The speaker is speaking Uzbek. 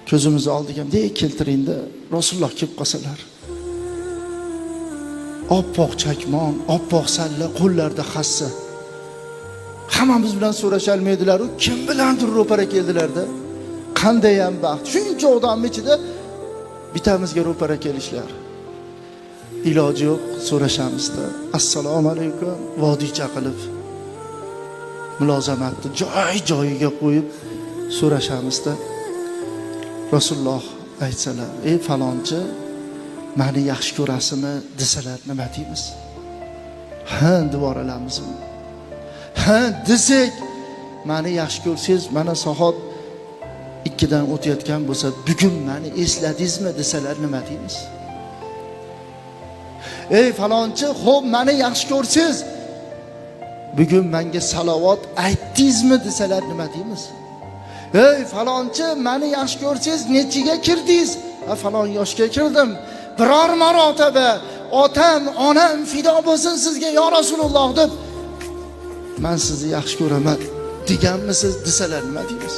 Ko'zimizni oldiga bunday keltiringda, Rasululloh kelib qolsalar. Oppoq chakmon, oppoq salla, qo'llarida hassa. Hammamiz bilan so'rashalmaydilar, u kim bilandir ro'para keldilarda. Qanday ham baxt. Shuncha odamning ichida bittamizga ro'para kelishlar. Iloji yo'q, so'rashamizda. Assalomu alaykum, vodiycha qilib mulozamatni joy joyiga qo'yib so'rashamizda. Rasululloh aytsalar, "Ey falonchi, meni yaxshi ko'rasizmi?" desalar, nima deymiz? Ha, deb oralamizmi? Ha, desak, meni yaxshi ko'rsangiz, mana soat 2 dan o'tayotgan bo'lsa, bugun meni esladingizmi desalar, nima deymiz? Ey falonchi, xo'p, meni yaxshi ko'rsangiz, bugun menga salovat aytdingizmi desalar, nima deymiz? Ey falonchi, meni yaxshi ko'rsangiz, nechiga kirdingiz? Ha, falon yoshga kirdim. Biror marotaba otam, onam fido bo'lsin sizga yo Rasululloh deb, men sizni yaxshi ko'raman deganmisiz desalar, nima deymiz?